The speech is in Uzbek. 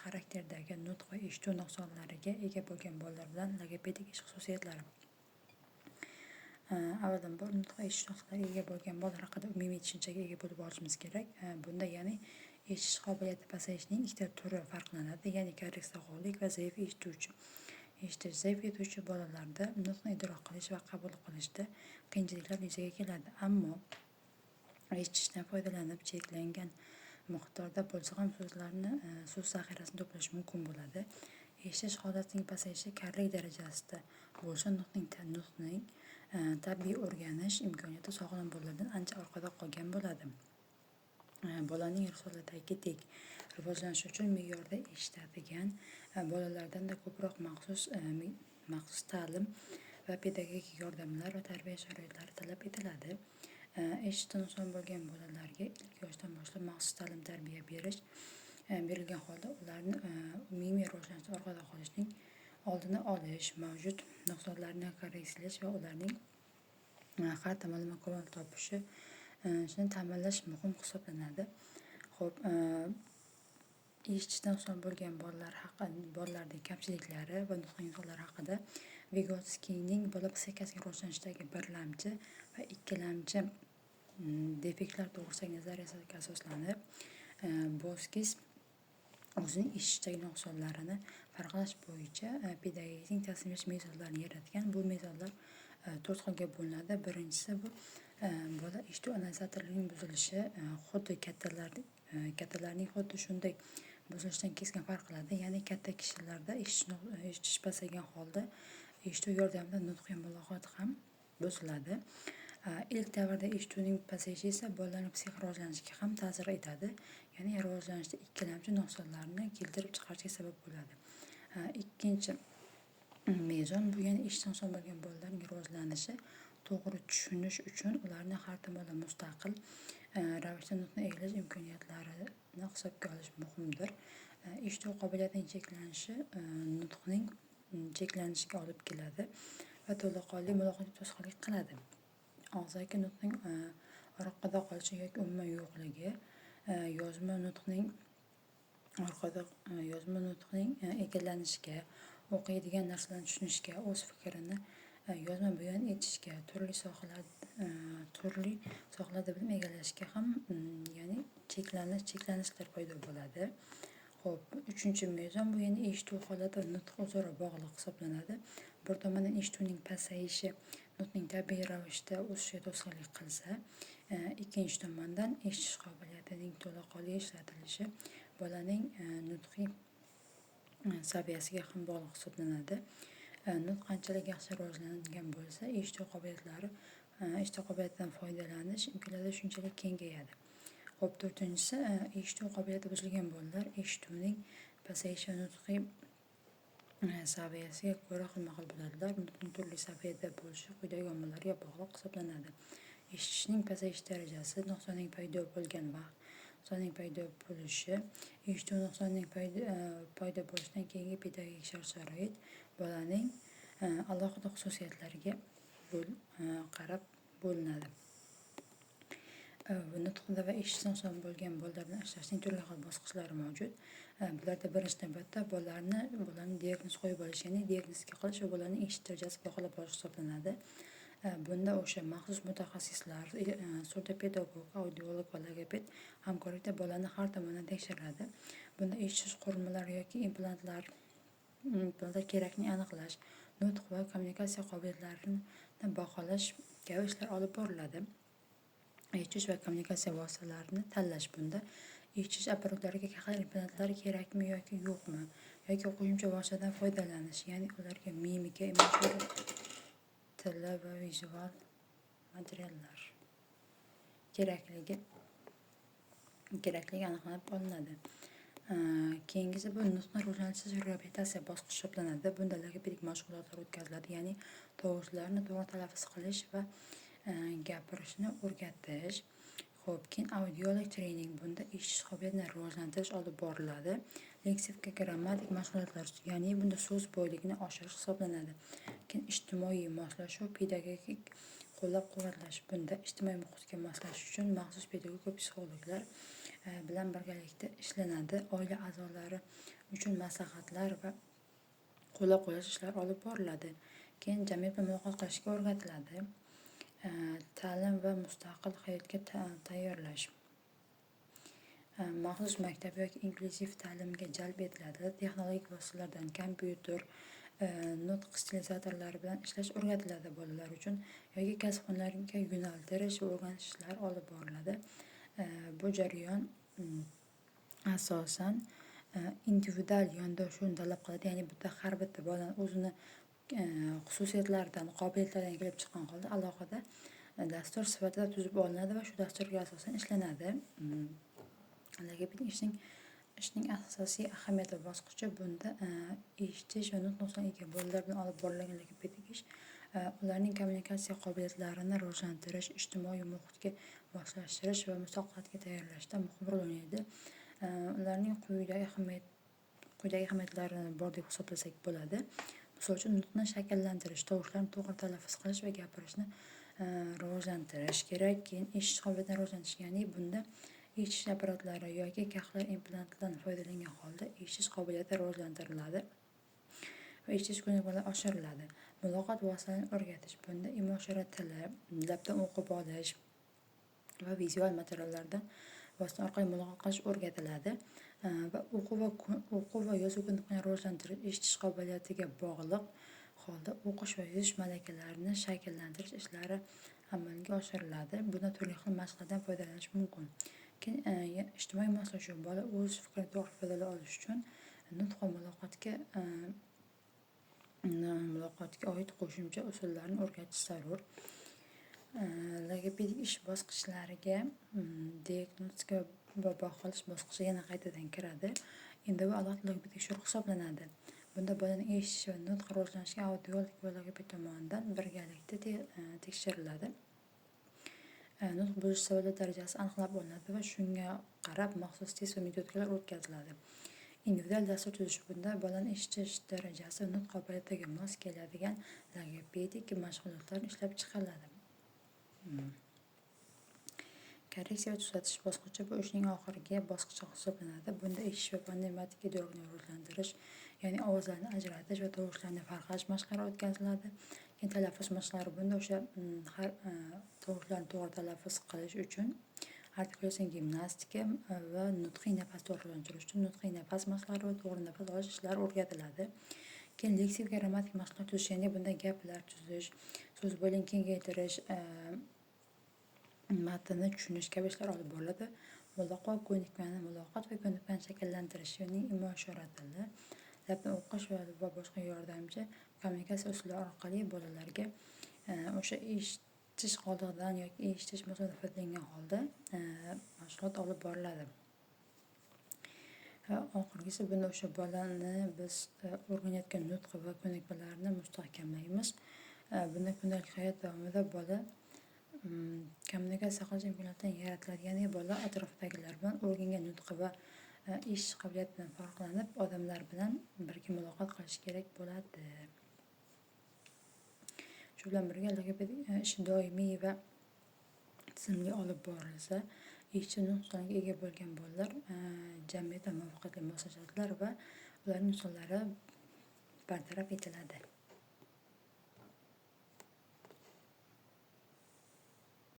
xarakterdagi nutq va eshituv nuqsonlariga ega bo'lgan bolalar bilan logopedik ish xususiyatlari. Avvalambor, nutq va eshitish nuqsonlariga ega bo'lgan bolalar haqida umumiy tushunchaga ega bo'lib olishimiz kerak. Bunda, ya'ni eshitish qobiliyati pasayishining ikkita turi farqlanadi, ya'ni karlik sog'liq va zaif eshituvchi. Eshitish zaif eshituvchi bolalarda nutqni idrok qilish va qabul qilishda qiyinchiliklar yuzaga keladi, ammo eshitishdan foydalanib cheklangan miqdorda bo'lsa ham so'zlarni, so'z zaxirasini to'plash mumkin bo'ladi. Eshitish holatining pasayishi karlik darajasida bo'lsa, nutqning tabiiy o'rganish imkoniyati sog'lom bolalardan ancha orqada qolgan bo'ladi. Bolaning risoladagidek rivojlanishi uchun me'yorda eshitadigan bolalardan-da ko'proq maxsus ta'lim va pedagogik yordamlar va tarbiya sharoitlari talab etiladi. Eshitishda nuqson bo'lgan bolalarga ilk yoshdan boshlab maxsus ta'lim-tarbiya berilgan holda ularni umumiy rivojlanishda orqada qolishining oldini olish, mavjud nuqsonlarni korreksiyalash va ularning har tomonlama kamol topishi shuni ta'minlash muhim hisoblanadi. Xo'p, eshitishda nuqson bo'lgan bolalarning kamchiliklari va nutq nuqsonlari haqida Vigotskiyning bola psixikasining rivojlanishidagi birlamchi va ikkilamchi defektlar to'g'risidagi nazariyasiga asoslanib, Boskis o'zining eshitishdagi nuqsonlarini farqlash bo'yicha pedagogikning tasniflash mezonlarini yaratgan. Bu mezonlar to'rt xilga bo'linadi. Birinchisi bu bola eshituv analizatorining buzilishi xuddi kattalarning xuddi shunday buzilishidan keskin farq qiladi. Ya'ni katta kishilarda eshitish pasaygan holda eshituv yordamida nutqiy muloqot ham buziladi. Ilk davrda eshituvning pasayishi esa bolalarning psixik rivojlanishiga ham ta'sir etadi. Ya'ni rivojlanishda ikkilamchi nuqsonlarni keltirib chiqarishiga sabab bo'ladi. Ikkinchi mezon bu, ya'ni eshitish nuqson bo'lgan bolalarning rivojlanishi to'g'ri tushunish uchun ularni har tomonlama mustaqil ravishda nutqni egallash imkoniyatlarini hisobga olish muhimdir. Eshituv qobiliyatining cheklanishi nutqning cheklanishiga olib keladi va to'laqonli muloqotga to'sqinlik qiladi. Og'zaki nutqning orqada qolishi yoki umuman yo'qligi, yozma nutqning egallanishiga, o'qiydigan narsalarni tushunishga, o'z fikrini yozma bayon etishga, turli sohalarda bilim egallashga ham, ya'ni cheklanishlar paydo bo'ladi. Xo'p, uchinchi mezon bu, ya'ni eshituv holati va nutq o'zaro bog'liq hisoblanadi. Bir tomondan, eshituvning pasayishi nutqning tabiiy ravishda o'sishiga to'sqinlik qilsa, ikkinchi tomondan, eshitish qobiliyatining to'laqonli ishlatilishi bolaning nutqiy saviyasiga ham bog'liq hisoblanadi. Nutq qanchalik yaxshi rivojlangan bo'lsa, eshituv qobiliyatidan foydalanish imkoniyati shunchalik kengayadi. Xo'p, to'rtinchisi, eshituv qobiliyati buzilgan bolalar eshituvning pasayishi nutqiy saviyasiga ko'ra xilma-xil bo'ladilar. Nutqning turli saviyada bo'lishi quyidagi omillarga bog'liq hisoblanadi. Eshitishning pasayish darajasi, nuqsonning paydo bo'lgan vaqt, nuqsonning paydo bo'lishi, eshituv nuqsonining paydo bo'lishidan keyingi pedagogik shart-sharoit, bolaning alohida xususiyatlariga qarab bo'linadi. Nutqda va eshitish nuqsoni bo'lgan bolalar bilan ishlashning turli xil bosqichlari mavjud. Bularda birinchi navbatda bolani diagnoz qo'yib olish, ya'ni diagnostika qilish va bolaning eshitish darajasi baholab borish hisoblanadi. Bunda o'sha maxsus mutaxassislar, surdopedagog, audiolog va logoped hamkorlikda bolani har tomondan tekshiradi. Bunda eshitish qurilmalari yoki implantlar kerakini aniqlash, nutq va kommunikatsiya qobiliyatlarini baholash kabi ishlar olib boriladi. Eshitish va kommunikatsiya vositalarini tanlash. Bunda eshitish apparatlariga koxlear implantlar kerakmi yoki yo'qmi, yoki qo'shimcha vositadan foydalanish, ya'ni ularga mimika, ishora tili va vizual materiallar kerakligi aniqlanib olinadi. Keyingisi bu nutqni rivojlantirish reabilitatsiya bosqichi hisoblanadi. Bunda logopedik mashg'ulotlar o'tkaziladi, ya'ni tovushlarni to'g'ri talaffuz qilish va gapirishni o'rgatish. Xo'p, keyin audiolog trening. Bunda eshitish qobiliyatini rivojlantirish olib boriladi. Leksika, grammatik mashg'ulotlar, ya'ni bunda so'z boyligini oshirish hisoblanadi. Keyin ijtimoiy moslashuv, pedagogik qo'llab-quvvatlash. Bunda ijtimoiy muhitga moslashish uchun maxsus pedagog va psixologlar bilan birgalikda ishlanadi. Oila a'zolari uchun maslahatlar va qo'llab-quvvatlash ishlari olib boriladi. Keyin jamiyat bilan muloqot qilishga o'rgatiladi. Ta'lim va mustaqil hayotga tayyorlash. Maxsus maktab yoki inklyuziv ta'limga jalb etiladi. Texnologik vositalardan kompyuter, nutq stilizatorlari bilan ishlash o'rgatiladi bolalar uchun yoki kasb-hunarga yo'naltirish va o'rganish ishlari olib boriladi. Bu jarayon asosan individual yondashuvni talab qiladi. Ya'ni bitta har bitta bolani o'zini xususiyatlaridan, qobiliyatlaridan kelib chiqqan holda alohida dastur sifatida tuzib olinadi va shu dasturga asosan ishlanadi. Logopedik ishning asosiy ahamiyatli bosqichi bunda eshitish va nutq nuqsoniga ega bolalar bilan olib borilgan logopedik ish ularning kommunikatsiya qobiliyatlarini rivojlantirish, ijtimoiy muhitga moslashtirish va mustaqillikka tayyorlashda muhim rol o'ynaydi. Ularning quyidagi ahamiyatlari bor deb hisoblasak bo'ladi. Misol uchun, nutqni shakllantirish, tovushlarni to'g'ri talaffuz qilish va gapirishni rivojlantirish kerak. Keyin eshitish qobiliyatini rivojlantirish, ya'ni bunda eshitish apparatlari yoki koxlear implantdan foydalangan holda eshitish qobiliyati rivojlantiriladi va eshitish ko'nikmalari oshiriladi. Muloqot vositalarini o'rgatish, bunda imo-ishora tili, labdan o'qib olish va vizual materiallardan vosita orqali muloqot qilish o'rgatiladi. Va o'quv va yozuv ko'nikmalarini rivojlantirish, eshitish qobiliyatiga bog'liq holda o'qish va yozish malakalarini shakllantirish ishlari amalga oshiriladi. Bunda turli xil mashqlardan foydalanish mumkin. Keyin ijtimoiy moslashuv, bola o'z fikrini to'g'ri ifodalay olishi uchun nutq va muloqotga oid qo'shimcha usullarni o'rgatish zarur. Logopedik ish bosqichlariga diagnostika va baholash bosqichi yana qaytadan kiradi. Endi bu alohida logopedik tekshiruv hisoblanadi. Bunda bolaning eshitish va nutq rivojlanishiga audiolog va logoped tomonidan birgalikda tekshiriladi. Nutq buzilish sabablari darajasi aniqlab olinadi va shunga qarab maxsus test va metodikalar o'tkaziladi. Individual dastur tuzish, bunda bolani eshitish darajasi va nutq qobiliyatiga mos keladigan logopedik mashg'ulotlar ishlab chiqiladi. Korreksiya va tuzatish bosqichi bu ishning oxirgi bosqichi hisoblanadi. Bunda eshitish va fonematik idrokni rivojlantirish, ya'ni ovozlarni ajratish va tovushlarni farqlash mashqlari o'tkaziladi. Keyin talaffuz mashqlari, bunda o'sha har tovushlarni to'g'ri talaffuz qilish uchun artikulyatsion gimnastika va nutqiy nafas rivojlantirish uchun nutqiy nafas mashqlari va to'g'ri nafas olish ishlari o'rgatiladi. Keyin leksik va grammatik mashqlar tuzish, ya'ni bunda gaplar tuzish, so'z boyligini kengaytirish, matnni tushunish kabi ishlar olib boriladi. Muloqot va ko'nikmani shakllantirish, ya'ni imo-ishora tili, labdan o'qish va boshqa yordamchi kommunikatsiya usullari orqali bolalarga o'sha eshitish qoldig'idan yoki eshitish masalasidan foydalangan holda mashg'ulot olib boriladi. Va oxirgisi, bunda o'sha bolani biz o'rganayotgan nutq va ko'nikmalarini mustahkamlaymiz. Bunda kundalik hayot davomida bola kommunikatsiya qilish imkoniyatini yaratiladi. Ya'ni bola atrofdagilar bilan o'rgangan nutqi va eshitish qobiliyati bilan farqlanib, odamlar bilan birga muloqot qilishi kerak bo'ladi. Shu bilan birga logopedik ish doimiy va tizimli olib borilsa, eshitish nuqsoniga ega bo'lgan bolalar jamiyatda muvaffaqiyatli moslashadilar va ularning nuqsonlari bartaraf etiladi.